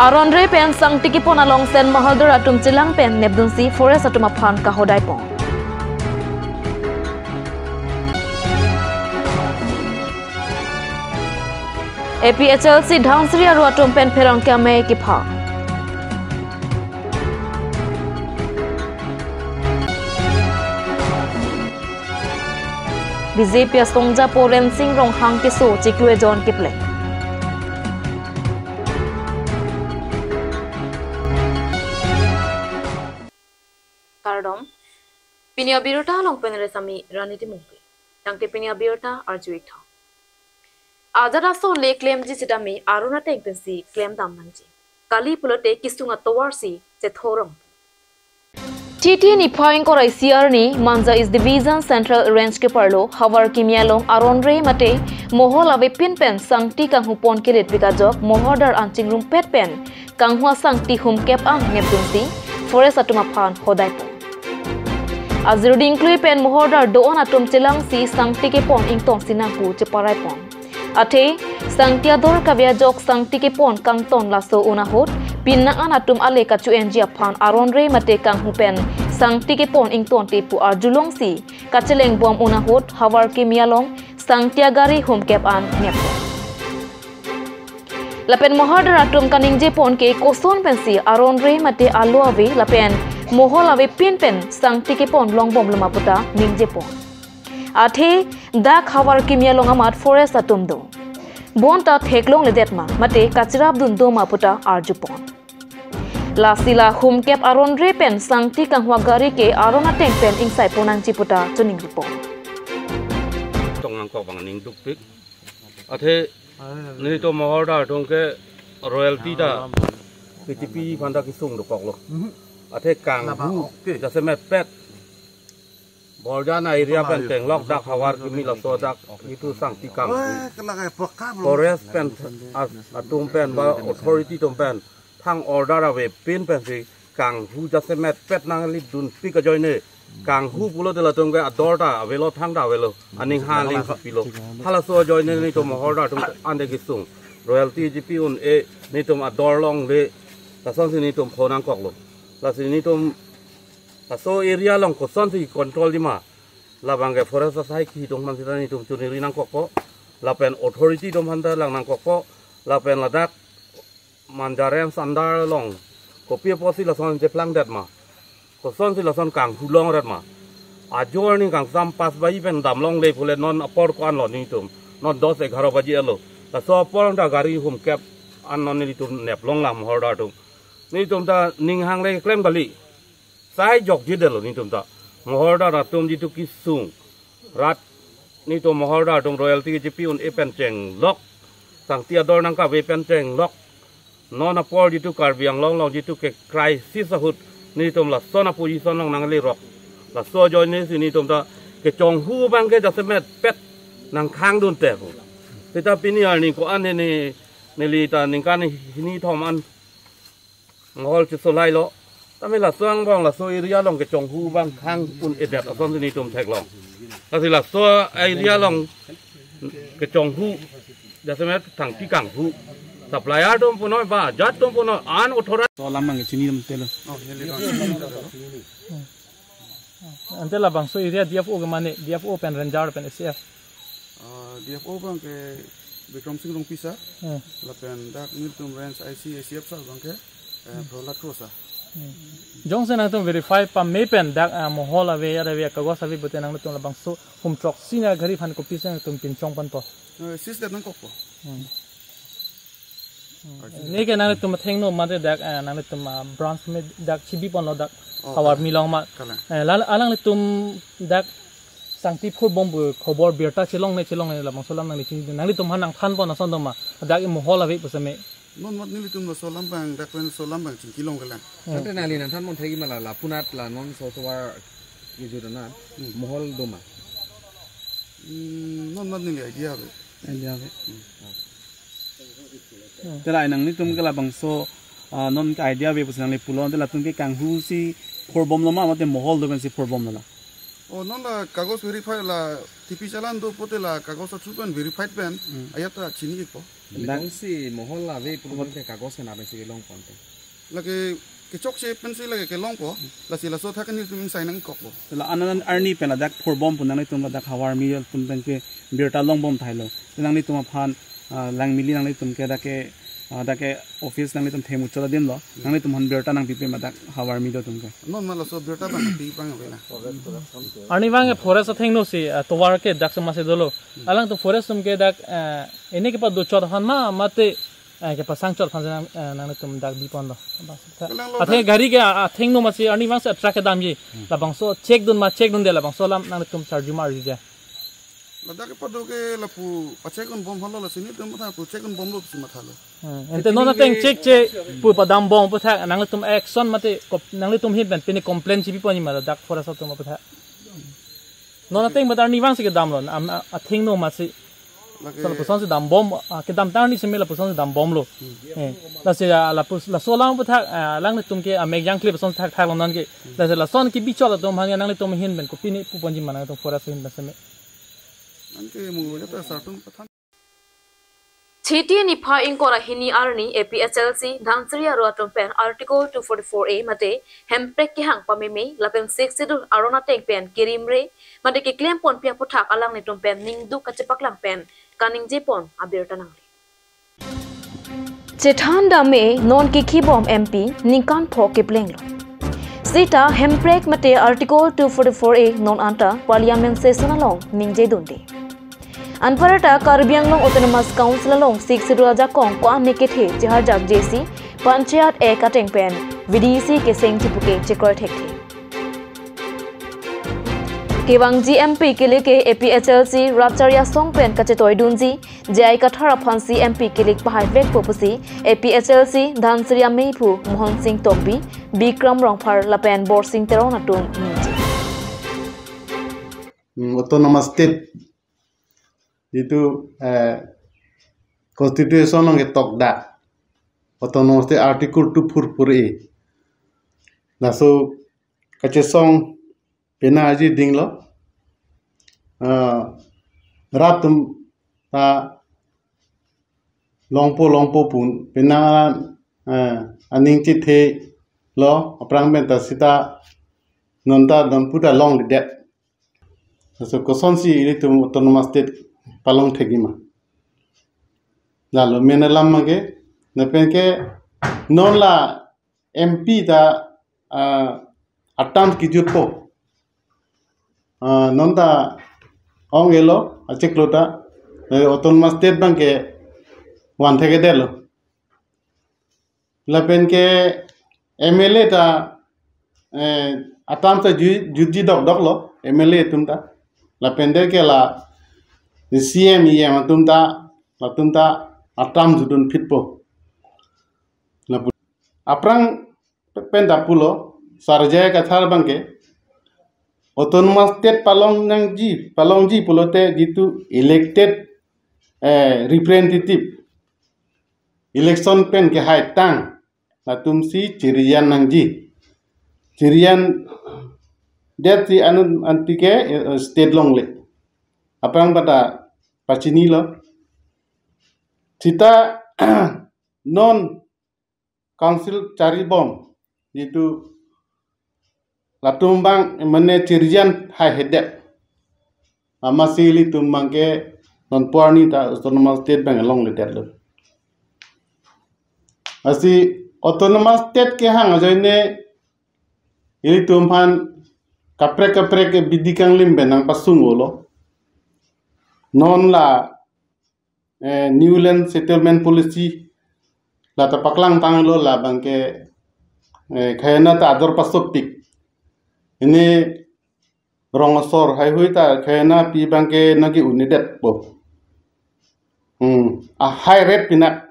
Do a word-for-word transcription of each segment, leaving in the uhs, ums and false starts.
Aron re pen sangti kepon along Sen Mahaldar atum chelang pen nepdunsi forest atum aphan kahodai pon. A P H L C Dhansiri aru atum pen pherangke amei kepha. B J P asongjapo Rensing Ronghang keso chiklo ejon kepleng. Kardom. Pini abirta along pen resami Rani Timungpi. Tangte pini abirta arju-ik tha. Ajat aso le klemji sitame aron ateng pensi klemdam nangji. Kali pulote kesung atovar si chethorong. Thithe niphai ingkoi ra isi arni Manja East Division Central Range keparlo Havar Kimi along aron re mate mohol avepin pen sangti kanghu pon keletpik ajok mohordar an chingrumpet pen kanghu asangti humkep an nepdunsi forest atum aphan hodai pon. Ajiruding klui pen mohordar do-an atum chelangsi sangti kepon ingtongsi nang pu cheparai pon. Athe, sangti ador kave ajok sangti kepon kangton laso un ahut, pin nang-an atum ale kachu-enji aphan aron re mate kanghu pen sangti kepon ingtonte pu arjulongsi, kachelengbom un ahut, Havar Kimi along sangti agari humkep an nep. Lapen mohordar atum kaningjepon ke koson pensi aron re mate alo ave lapen mohol avepin pen sangti kepon longbomloma puta ningjepon. Athe dak Havar Kimi along amat forest atum do. Bonta theklongledet ma mate kachirapdun do ma puta arjupon. Lasi la humkep aron re pen sangti kanghu agari ke aron ateng pen ingsai pon nangji puta chuning ripon. Tong nangkok abang ning dukpik. Athe nelitum mohordar atum ke royalty ta K T P aphan ta kesung dokoklo. Athe kanghu jasemet pet Borjan area pen tenglok dak Havar Kimi laso dak itum sangti kanghu. Forest pen as-, atum pen ba authority atum pen thang order avepin pensi kanghu jasemet pet nangledunpik ajoine. Kanghu pulote latum ke ador ta avelo, thang ta avelo. Aning ha aling pilo. Halaso ajoine nelitum mohordar atum ande kesung. Royalty G P un-e nelitum ador longle. Lasonsi nelitum pho nangkoklo. Lasi nelitum laso area along kosonsi controlji ma. Labang ke forest asai kehidong man sita nelitum chuniri nangkokpo. Lapen authority atum aphan ta lang nangkokpo. Lapen ladak Manja Range under along kopi apotsi lason cheplangdet ma. Kosonsi lason kanghu longret ma. Ajo arni kangsam pas baji pen damlongle pule non apor ko-anlo nelitum. Non dos egharo baji alo. Laso apor ta gari humkep an non nelitum neplong lang mohordar atum. Nelitum ta ning hangle klem kali. Sai jokjedetlo nelitum ta. Mohordar atum jitu kesung rat nelitum mohordar atum royalty G P un-e pen chenglok. Sangti ador nangkave pen chenglok. Non apor jitu Karbi Anglong along jitu ke crisis ahut nelitum lason aposition along nanglerok. Laso ajoinesi nelitum ta kechonghu abang ke jasemet pet nangkhangdun te pu. Seta pini arni ko-an ne neli ta ningkan hini thom an mohol chesolailo. Tame laso angbong laso area along kechonghu abang khang un-edet asonsi nelitum theklong. Lasi laso area along kechonghu jasemet thangpi kanghu. Supplier atum punoi ba ajat atum punoi an authorize. Laso alam abang chini dam telo. Ante labangso area D F O ke mane, D F O pen ranger pen A C F. Ah, D F O abang ke Bikram Sing Rongpi sir. Hmm. Lapen dak nelitum range I C, A C F sir abang ke, eh, Prahlad Kro sir. Hmm. Jongsi nangtum verify pame pen dak, ah, mohol ave, ajat ave, kagos ave pute nangtum labangso hum throksi na gari aphan kopisi nangtum pinchong ponpo? Eh, seize det nangkokpo. Hmm. Hmm. Neke nangtum athengno mate dak, eh, nangtum, ah, branch me dak chibi ponlo dak. Oh, Havar Kimi along ma. Kalang. Eh, lal-, alanglitum dak sangti phurbom pu khobor birta chelongle chelongle labangso alam nangli chini, nanglitum aphan nangthan pon ason doma. Dak e mohol ave pusitame. Non mat nelitum laso alam abang, dak pen laso alam abang chingkilong kelang. Hmm. Tangte nangli nangthan pon thekji ma la, la punat la non so tovar kejut anan, hmm, mohol doma. Hmm, non mat neli idea ave. Idea ave. Hmm. Hmm. Te la nanglitum ke labangso, ah, non ke idea ave pusi nangli pulo, te latum ke kanghu si phurbomlo ma, mate mohol do pensi phurbomlo la? Oh, non la kagos verify la T P challan do pote la kagos athu pen verified pen. Hmm. Ajat ta chini-ikpo. Dak- Kongsi mohol la ave pu ke kagos ke na pensi longpon te. Lake kechokche pensi lake kelongpo. Lasi laso athak nelitum ingsai nangkokpo. La anan arni pen ladak phorbom pu nanglitum ladak Hawa Army atum pen ke birta longbom thailo. Nanglitum aphan, ah, Langmili nanglitum ke dak ke, ah, dak ke office nanglitum themu chola din lo. Nanglitum aphan birta nangpipe ma dak Hawa Army atum ke. Non ma laso birta abang pi abang avela. Arnivang ke forest athengno si, ah, tovar ke dak sema si dolo. Alangtum forest atum ke dak, ah, ini kepado chot aphan ma mate, ah, kepasang chot aphan si nang, ah, nanglitum dak biponlo. Kelang lo Athe dak. Gari ke, ah, athengno ma si arnivang si truck kedamji. Labangso check dun ma check dunde labangso alam nanglitum charju ma arjuji. Ladak kepado ke lapu pachekdunbom halo, lasi nelitum matha pu chekdunbomlo pusi mathalo. Hmm. Ante non ateng chekche pu padambom aputhak nanglitum action mate kop-, nanglitum ahin pen pini complain si biponji ma ladak forest atum aputhak. Non ateng bat arnivang si kedamlo, am, a, athengno ma si. Lake So lapuson si dambom, ah, kedamtang arni seme lapuson si dambomlo. Eh, lasi, ah, lapus, laso alam aputhak, ah, alanglitum ke, ah, mek jangkle puson thakthak lo non ke. Lasi lason kebi chot atum aphan nanglitum ahin pen kopine puponji ma nangtum forest ahin pen seme. Anke munggo jata sartum pathan. Chiti niphai ingkoi ra hini arni A P H L C Dhansiri aro atum pen Article two forty-four A mate hemprek kehang pameme lapen Sixth Schedule aron ateng pen kerimre mate keklem ponpi aputhak alanglitum pen ningduk kachepaklang pen kaningjepon abirta nangle. Chethan dam-e non kekhibom M P ningkan pho keplenglo. Sita hemprek mate Article two forty-four A non anta Parliament session along ningjedunde. Anparta Karbi Anglong Autonomous Council along Sixth Schedule ajakong ko-an ne kethe cheharjak J C Panchayat Act ateng pen V D C keseng chipuke chekroi thekthe. Kevangji M P kilik ke A P H L C rapchari asong pen kachetoidunji J I Kathar aphansi M P kilik pahaivekpo pusi A P H L C Dhansiri amephu Mohan Singh Tokbi, Bikram Rongphar lapen Borsing Teron atum ningje. Hmm, Autonomous State itu, eh, Constitution along ketok dak Autonomous State Article two forty-four A. Laso kachesong pena aji dinglo. Ah, rat atum ta longpo longpo pun pena, ah, aning chithelo aphrang pen ta sita non ta non puta longledet. So kosonsi ilitum Autonomous State palong thekji ma. Lalo mena lam mage, lapen ke non la M P ta, ah, atam kijutpo. Ah, non ta ong-elo, achiklo ta, eh, Autonomous State abang ke van thekthelo. Lapen ke M L A ta, eh, atam ta ju-, jutji dokdoklo, M L A atum ta. Lapen de ke la C M, E M atum ta, latum ta atam jutdunphitpo. Lapu-, aphrang pen ta pulo, Sir J I Kathar abang ke, Autonomous State palong nangji, palongji pulote jitu elected, eh, representative election pen kehaitang latumsi chirian nangji. Chiriandetsi anut anti ke, eh, state longle. Aphrang pen ta pachinilo. Sita non council charibom jitu latum abang mane chirian haihedet. Amatsi ilitum abang ke non pu arni ta Autonomous State abang longledetlo. Lasi Autonomous State kehang ajoine ilitum aphan kaprek kaprek ke bidi kanglim pen nangpasung-olo. Non la eh, New Land Settlement Policy, la ta paklang tanglo labang ke, eh, khayana ta ador pasopik. Ini rong asor haihui ta khayana pi abang ke nangke-un-edetpo. Hmm, a high rate pinak.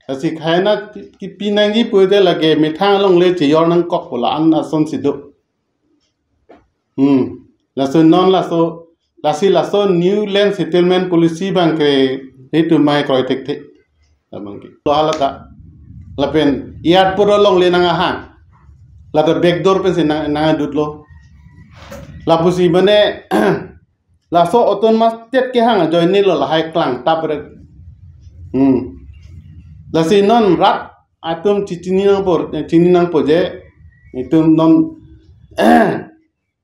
Lasi khayana ki-, kipi nangji pulote lake methang alongle chejor nangkokpo la-an asonsi do. Hmm. Laso non laso, lasi laso New Land Settlement Policy abang ke itum mai kroi thekthe. Labang ke. Lo hala ta. Lapen airport alongle nang ahang. La ta backdoor pensi nang, nangdutlo. Lapusi mane laso autonomous state kehang ajoine lo lahai klang tap rek. Hmm. Lasi non rat atum chini nangpo, chini nangpo je itum non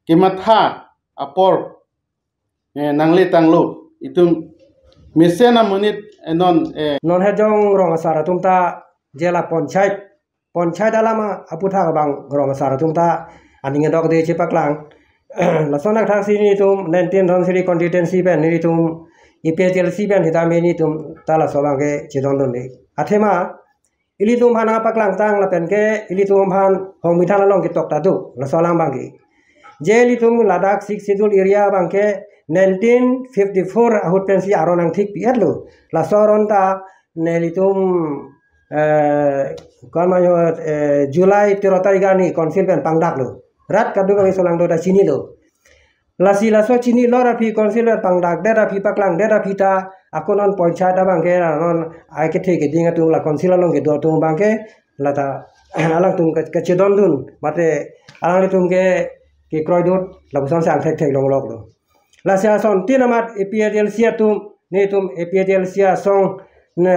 kematha apor, eh, nangle tanglo itum mesen amonit, eh, non, eh, non hejong rong asar atum ta jela ponchait, ponchait alama aputhak abang rong asar atum ta aning edok de chepaklang. Lason athak si nelitum nineteen Dhansiri constituency pen nelitum A P H L C pen hitame nelitum ta laso abangke chedondunde. Athema ilitum aphan nangpaklangtang lapen ke ilitum aphan Hongmithan along ketok ta do laso alam abangke. Je ilitum ladak Sixth Schedule area abangke nineteen fifty-four ahut pensi aron nangthik pi-etlo. Laso aron ta nelitum, eh, kama yo, eh, July tero tarik arni council pen pangdaklo. Rat kadokave solangdo ta chinilo. Lasi laso chinilo aphi council pen pangdakdet aphi paklangdet aphi ta ako non ponchait abangke non ai kethe keding atum la council along kedo atum abangke lata alangtum ke, kechedondun mate alanglitum ke kekroidun lapuson si angthek theklongloklo. Lasi asontin amat A P H L C atum, nelitum A P H L C asong ne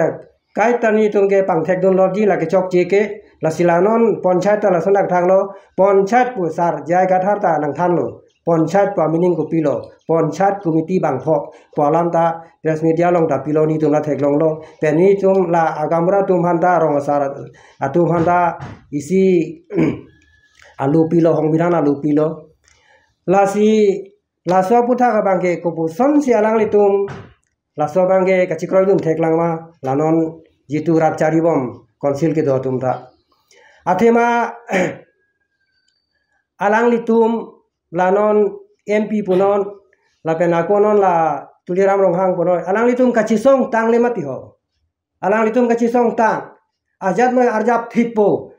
kaita nelitum ke pangthekdunlokji lake chokche ke, lasi la non ponchait ta lason athaklo, ponchait pu sar J I Kathar ta nangthanlo. Ponchait pu meaning kopilo, ponchait committee bangpho pu alam ta press media along ta pilo, nelitum la theklonglo. Pen nelitum la agaonbura atum aphan ta rong asar atum aphan ta isi alu pilo, Hongmithan alu pilo. Lasi laso aputhak abangke kopuson si alanglitum laso abangke kachekroidun theklang ma, la non jitu rat charibom council kedo atum ta. Athema alanglitum la non M P punon lapen ako non la Tuliram Ronghang punon, alanglitum kachesongtang le mati ho. Alanglitum kachesongtang, ajat noi arjap thippo.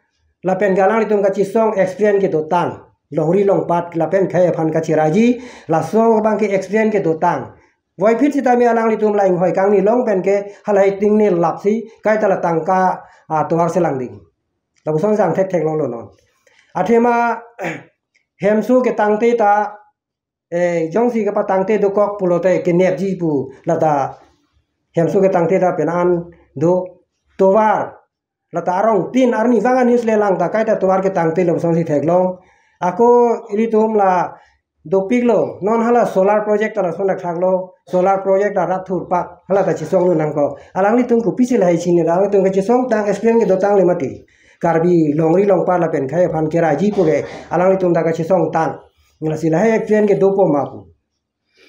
Lapen ke alanglitum kachesong experience kedotang, longri longpat lapen khei aphan kacheraiji, laso abangke experience kedotang. Voiphit sitame alanglitum la inghoi kangni long pen ke halahai tingnil lapsi kaita la tangka, ah, tovar selangding. Lapuson si angthek theklonglo non. Athema hemso ketangte ta, eh, jongsi kepatangte dokok pulote kenepji pu lata hemso ketangte ta penan do, tovar lata arong tin arni vang anews le lang ta kaita tovar ketangte lapuson si theklong. Ako ilitum la dopiklo, non hala solar project ta lason athaklo, solar project ta rat thurpak hala ta chesongdun nangkok. Alanglitum kopisi lahai chinine, alanglitum kachesongtang experience kedotang le mati. Karbi longri longpat lapen khei aphan keraiji puke alanglitum ta kachesongtang. Lasi lahai experience kedopo ma pu.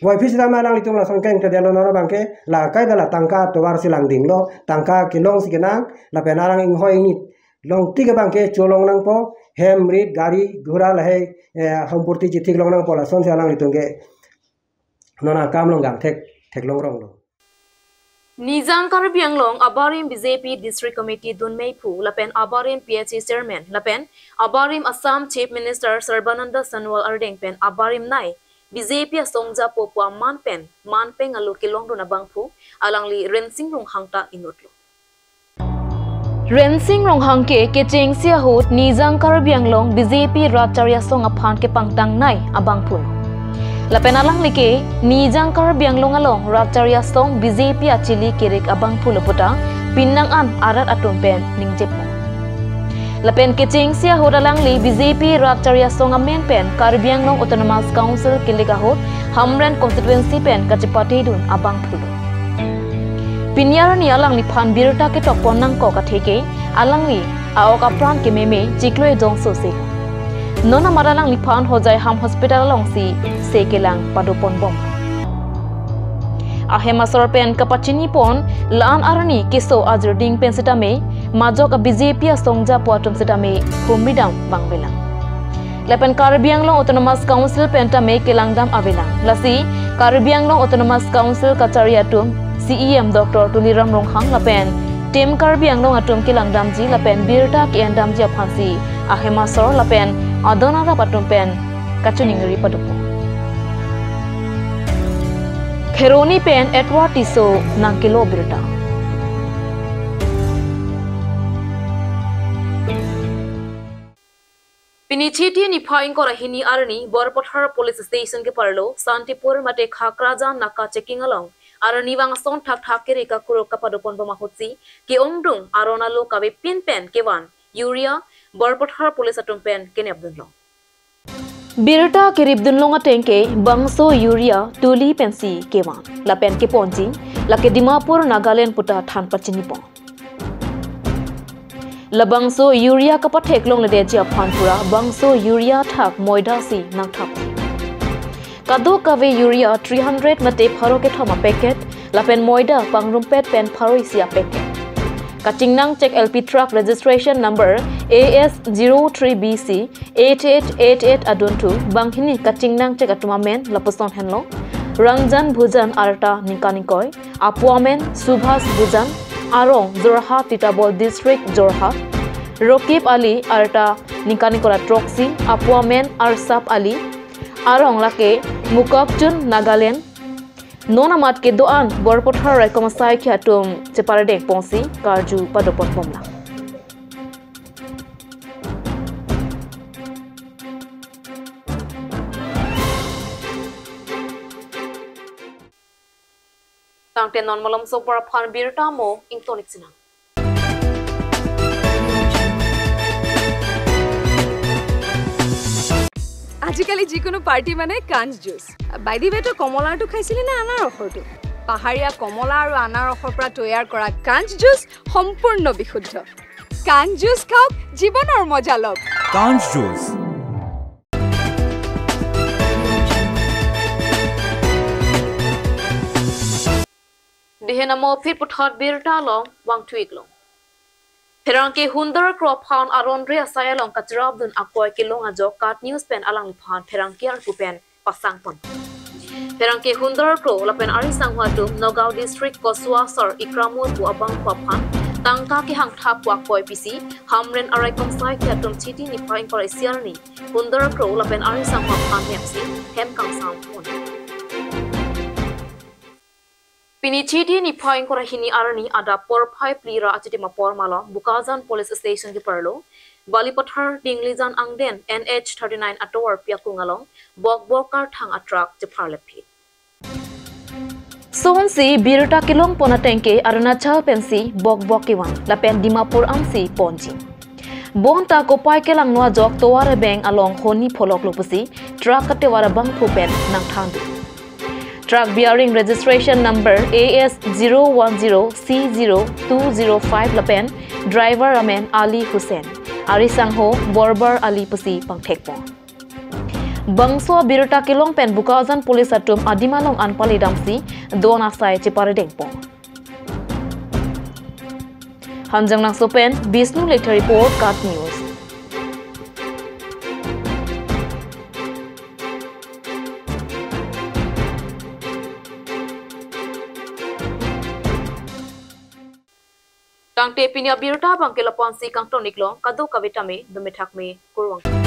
Voiphit sitame alanglitum lason keng kedelo noro abangke la kaita la tangka tovar selangdinglo, tangka kelong si kenang, lapen arang inghoi ingnit longtik abangke cholong nangpo, hem rit gari ghura lahai, eh, hampurti chithik long nangpo, lason si alanglitum ke non akam long gangthek theklong ronglo. Nijang Karbi Anglong abarim B J P District Committee dunmeiphu lapen abarim P H E Chairman lapen abarim Assam Chief Minister Sarbananda Sonowal ardeng pen abarim nei B J P asong japo pu aman pen manpeng alo kelongdun abangphu alangli Rensing Ronghang ta inutlo. Rensing Ronghang ke kechengsi ahut Nijang Karbi Anglong B J P rat chari asong aphan kepangtang nei abangphulo. Lapen alangli ke Nijang Karbi Anglong along rat chari asong B J P achili kerek abangphulo puta penang an arat atum pen ningjeplo. Lapen kechengsi ahut alangli B J P rat chari asong amen pen Karbi Anglong Autonomous Council kelik ahut Hamren constituency pen kachepatedun abangphulo. Pini arni alangliphan birta ketokpon nangkok atheke alangli a-ok apran kememe chiklo ejongsose. Non amat alangliphan Hojaiham Hospital alongsi se kelang padoponbom. Ahem asor pen kapachinipon la-an arni keso ajirding pen sitame majok a-B J P asong japo atum sitame humridam vangvelang. Lapen Karbi Anglong Autonomous Council pen tame kelangdam avelang. Lasi Karbi Anglong Autonomous Council kachari atum C E M Doctor Tuliram Ronghang lapen Team Karbi Anglong atum kelangdamji lapen birta ke-endamji aphansi ahem asor lapen adon arap atum pen kachiningri padopo. Kheroni pen Edward Tisso nangkelo birta. Pini Chiti niphai ingkoi ra hini arni Borpathar Police Station keparlo Santipur mate Khakrajan naka checking along arnivang ason thakthak kere kakuruk kapadopon bom ahutsi ke-ongdung aron alo kavepin pen kevan urea Borpathar Police atum pen kenepdunlong. Birta keripdunlong ateng ke bangso urea tuli pensi kevan lapen keponji, lake Dimapur, Nagaland puta than pachinipon. Labangso urea kapatheklongledetji aphan pura bangso urea thak moida si nangthap. Kadokave urea three hundred mate pharo kethom a-packet lapen moida pangrumpet pen pharo isi a-packet. Kachingnang chek L P truck registration number A S zero three B C eight eight eight eight adunthu banghini kachingnang chek atum amen lapuson henlo: Ranjan Bhujan, arta ningkan ingkoi, apo amen Subhas Bhujan, arong Jorhat Titabol District, Jorhat; Rokib Ali, arta ningkan ingkoi ra throksi, apo amen Arsap Ali, arong lake Mokokchung, Nagaland. Non amat kedo-an Borpathar raikom asaikhei atum cheparedengponsi karju padopon bomlang. Tangte non malomso apor aphan birta mo ingtonik sinang. আজিকালি যিকোনো পাৰ্টি মানে কাঞ্চ juice. By the ৱে, তই কমলাৰটো খাইছিলি নে আনাৰসৰটো? পাহাৰীয়া কমলা আৰু আনাৰসৰ পৰা তৈয়াৰ কৰা কাঞ্চ জুচ সম্পূৰ্ণ বিশুদ্ধ। কাঞ্চ জুচ খাওক, জীৱনৰ মজা লওক। কাঞ্চ juice. Dehen amo phit puthot birta along vangthu-iklong. Pherangke hundar kro aphan aron re asai along kacharapdun akoi kelong ajok KAT News pen alangliphan pherangke arku pen pasangpon. Pherangke hundar kro lapen ari sangho atum Nagaon District Kosua Sar Ikramur pu abangphu aphan tangka kehangthap pu akoi pisi Hamren araikom asaikhei atum Chiti niphai ingkoi ra isi arni hundar kro lapen ari sangho aphan nepsi hem kangsampon. Pini Chiti niphai ingkoi ra hini arni adap porphai phli ra achitim apor malom Bokajan Police Station keparlo Balipathar Dinglijan angden N H thirty-nine atovarpi akung along bokbok karthang a-truck chepharlephi. Sonsi birta kelongpon ateng ke Arunachal pensi bokbok kevan lapen Dimapur ansi ponji. Bonta kopai kelangno ajok tovar abeng along honi pholoklo pusi truck katovar abangphu pen nangthandun. Truck bearing registration number A S zero one zero C zero two zero five lapen driver amen Ali Hussain, ari sangho Borbar Ali pusi pangthekpon. Bangso abirta kelong pen Bokajan Police atum adim along an pali damsi do-an asai cheparedengpon. Hanjanglangso pen Bishnu Lekthe report, KAT News. Tangte pini abirta abangke lapu-ansi kangton-iklong, kadokave tame dome thakme, kurvangthu.